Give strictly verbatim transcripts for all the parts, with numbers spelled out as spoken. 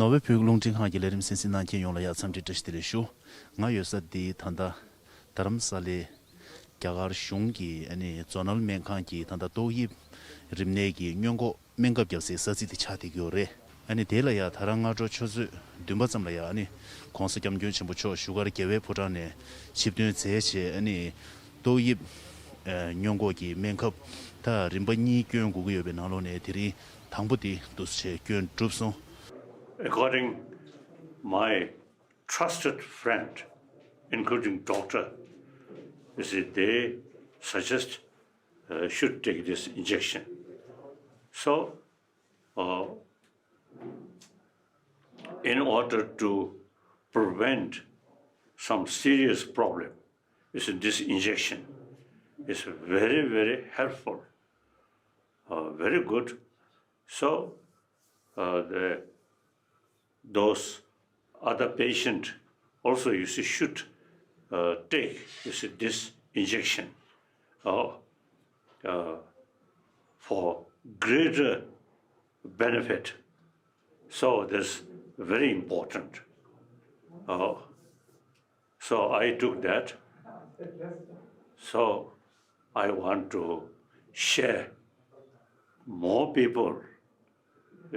ནོར་ཝེ་བོད་ཀྱི་རླུང་འཕྲིན་ཁང་གི་ལས་རིམ་གསན་གཟིགས་གནང་མཁན་ཡོངས་ལ་ཡང་འཚམས་འདྲི་བཀྲ་ཤིས་བདེ་ལེགས་ཞུ། ང་ཡོད་ས་འདི་ད་ལྟ་རྡ་རམ་ས་ལའི་རྒྱ་གར་གཞུང་གི་ཨ་ནི་ཛོ་ནལ་སྨན་ཁང་གི་ད་ལྟ་ཏོག་དབྱིབས་རིམས་ནད་ཀྱི་སྔོན་འགོག་སྨན་ཁབ་བརྒྱབ་སའི་ས་ཚིགས་དེ་ཆགས་བསྡད་ཀྱི་ཡོད་རེད། ཨ་ནི་དེ་ལ་ཡང་ད་རང་སྔ་དྲོ་ཆུ་ཚོད་བདུན་པ་ཙམ་ལ་ཡང་ཨ་ནི་༸གོང་ས་༸སྐྱབས་མགོན་ཆེན་པོ་མཆོག་བཞུགས་སྒར་རྒྱལ་བའི་ཕོ་བྲང་ནས་ཆིབས་ཐོན་མཛད་བྱས། ཨ་ནི་ཏོག་དབྱིབས་ཨ་སྔོན་འགོག་གི་སྨན་ཁབ་ད་རིམ་པ་གཉིས་སྐྱོན་དགོས་ཀྱི་ཡོད་པའི་ནང་ལོགས་ནས་དེ་རིང་དང་པོ་དེ་འདུག་སེ་བྱས་སྐྱོན་གྲུབ་སོང་། According my trusted friend, including doctor, you see, they suggest uh, should take this injection. So, uh, in order to prevent some serious problem, you see, this injection is very, very helpful, uh, very good. So, uh, the those other patient also, you see, should uh, take, you see, this injection uh, uh, for greater benefit. So this very important. Uh, so I took that. So I want to share more people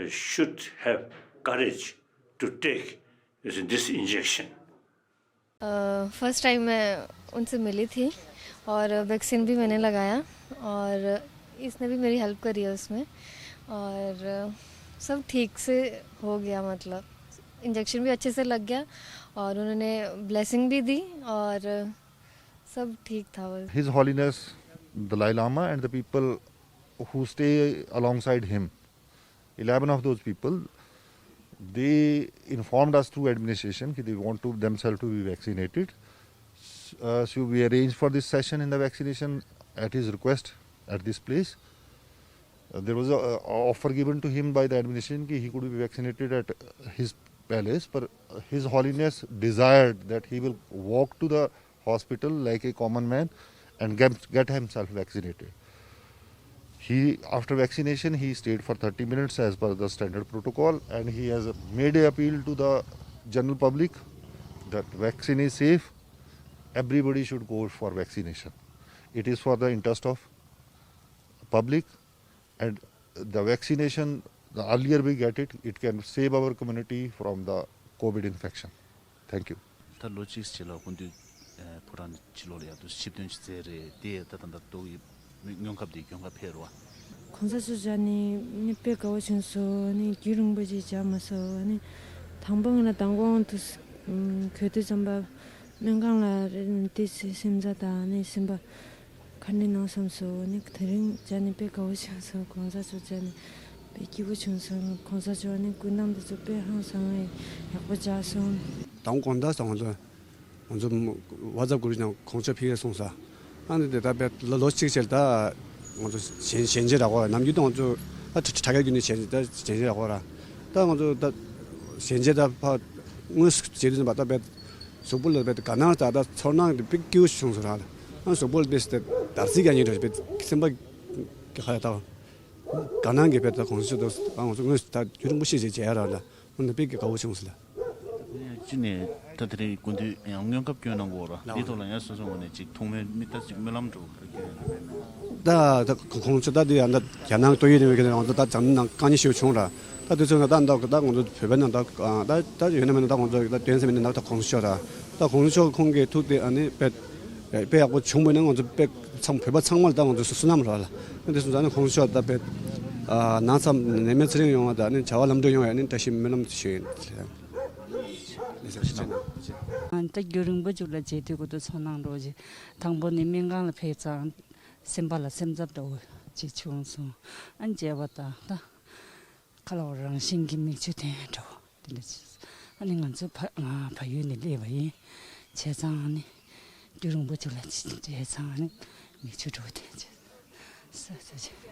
should have courage to take this injection. First time मैं उनसे मिली थी और वैक्सीन भी मैंने लगाया और इसने भी मेरी हेल्प करी है उसमें। और सब ठीक से हो गया, मतलब इंजेक्शन भी अच्छे से लग गया और उन्होंने ब्लेसिंग भी दी और सब ठीक था बस। His Holiness Dalai Lama and the people who stay alongside him, eleven of those people, they informed us through administration that they want to themselves to be vaccinated. Uh, so we arranged for this session in the vaccination at his request at this place. Uh, there was a, a offer given to him by the administration that he could be vaccinated at his palace, but His Holiness desired that he will walk to the hospital like a common man and get, get himself vaccinated. He, after vaccination, he stayed for thirty minutes as per the standard protocol, and he has made a appeal to the general public that vaccine is safe, everybody should go for vaccination. It is for the interest of public, and the vaccination, the earlier we get it, it can save our community from the COVID infection. Thank you. ད་ལོ་གཅིག་ཕྱི་ལ་སྐུ་མདུན་ཕོ་བྲང་ཕྱི་ལོགས་ལ་ཡར་དུ་ཆིབས་ཐོན་ཅིག་མཛད་རེད། དེ་ད་ད་ད་ཏོག་དབྱིབས་སྔོན་ཁབ་དེ་གྱོན་ག་ཕེབས་རེད་བ། གོང་ས་མཆོག་མཇལ་ནས་ནི་དཔེ་དགའ་བོ་བྱུང་སོང་། ནི་རྒྱུན་རིང་པོ་ཅིག་མཇལ་མ་སོང་། ནི་དང་པོ་ང་ལ་མདང་དགོང་དུ་གོ་དུས་ཙམ་པ་སྨན་ཁང་ལ་རེད། དེ་སེམས་ས་དང་ནི་སེམས་པ་ཁ་འདྲི་ནང་བསམ་སོང་། ནི་དེ་རིང་མཇལ་ནས་དཔེ་དགའ་བོ་བྱུང་སོང་། གོང་ས་མཆོག་མཇལ་ནས་དཔེ་སྐྱིད་པོ་བྱུང་སོང་། གོང་ས་མཆོག་ནི་སྐུ་གདུང་དེ་ཚོ་དཔེ་ཧང་སང་ཡག་པོ་མཇལ་སོང་། དང་དགོང་ད་སོང་ཚོ་ང་ཚོ་ཝ་ཙབ་གུ་རུབ་ནང་གོང་ས་མཆོག་ཕེབས་སོང་ས། ཨ་ནི་དེ་ད་དཔེ་ལོ་ལོ་གཅིག་ཕྱིར་ད་ང་ཚོ་ཞལ་ཞལ་མཇལ་རག་གོ་ར། ནམ་རྒྱུན་ད་ང་ཚོ་ཨ་དྲ་དྲ་རྒྱ་བརྒྱུད་ནས་ཞལ་ད་ཞལ་མཇལ་རག་གོ་ར། ད་ང་ཚོ་ད་ཞལ་མཇལ་ད་ཕ་དངོས་སུ་མཇལ་དུས་ཙམ་པ་ད་དཔེ་གཟུགས་པོ་ལ་དཔེ་དགའ་སྣང་ད་ད་ཚོར་སྣང་དེ་དཔེ་སྐྱིད་པོ་བྱུང་སོང་ར། ཨ་གཟུགས་པོ་ལ་དཔེ་དེ་འདར་སིག་ཀྱང་ཡིན་འགྲོ་དཔེ་སེམས་པ་གི་ཁ་ཡ་ད་དགའ་སྣང་གི་དཔེ་ད་གོང་ས་མཆོག་ད་ང་ཚོ་དངོས་སུ་ད་རྒྱུན་རིང་པོ་ཞིག་ཞལ་མཇལ་རག་ལ། འོ་ན་དཔེ་གི་དགའ་བོ་བྱུང་སོང་ལ། གཅིག་ནས་ད་དེ་རིང་སྐུ་མདུན་ཡང་སྔོན་ཁབ་སྐྱོན་གནང་གོ་ར། འདི་ཐོག་ལ་ཡང་སོ་སོ་ངོས་ནས་ཅིག་ཐུགས་སྨོན་མི་ལྟ་ཅིག་སྨོན་ལམ་འགྲོ་གི་རེད། ད་ད་ཁོང་ཚོ་ད་དེ་ཡང་ད་རྒྱ་ནག་ཏོག་དབྱིབས་ནས་ང་ཚོ་ད་འཛམ་གླིང་ནང་དཀའ་ངལ་ཞིག་བྱུང་ར། ད་དེ་ཚོ་ན་ད་ད་ད་ང་ཚོ་བོད་པའི་ནང་ད་ད་ཡོད་ན་མེད་ན་ད་ང་ཚོ་ད་དོན་ཟེར་མེད་ན་ད་གོང་ས་མཆོག་ར། ད་གོང་ས་མཆོག་ཁོང་གི་ཐུགས་དེ་ཨ་ནི་དཔེ་དཔེ་ཡག་པོ་བྱུང་བ་ན་ང་ཚོ་དཔེ་ཚང་བོད་པ་ཚང་མ་ལ་ད་ང་ཚོ་བསོད་ནམས་ར་ལ། ཨ་དེ་སོང་ཙང་ནི་གོང་ས་མཆོག་ད་དཔེ་ནང་ཚ་ནད་མེད་ཚེ་རིང་ཡོང་བ་དང་ནི་བྱ་བ་ལམ་འགྲོ་ཡོང་བའི་ནི་བཀྲ་ཤིས་སྨོན་ལམ་ཞུ་ཡིན། ད་རྒྱུན་རིང་པོ་ཅིག་ལ་མཇལ་དུས་ཀོ་ཏོ་ཚོར་སྣང་འགྲོ་ཅིག་དང་པོ་ནི་སྨན་ཁང་ལ་ཕེབས་ཙང་སེམས་པ་ལ་སེམས་འཚབ་འདྲ་བོ་ཅིག་བྱུང་སོང་། ཨ་མཇལ་བ་དང་ད་ ཁ་ལོ་རང་བཞིན་གྱི་མིག་ཆུ་ཐོན་འགྲོ་དེ་འདྲ་བྱས། ཨ་ནི་ང་ཚོ་ཕ་ང་ཕ་ཡུལ་ནས་སླེབས་པ་ཡིན། བྱས་ཙང་ཨ་ནི་རྒྱུན་རིང་པོ་ཅིག་ལ་བྱས་ཙང་ཨ་ནི་མིག་ཆུ་འགྲོ་དེ་བྱས། ས་ས་ཆེ།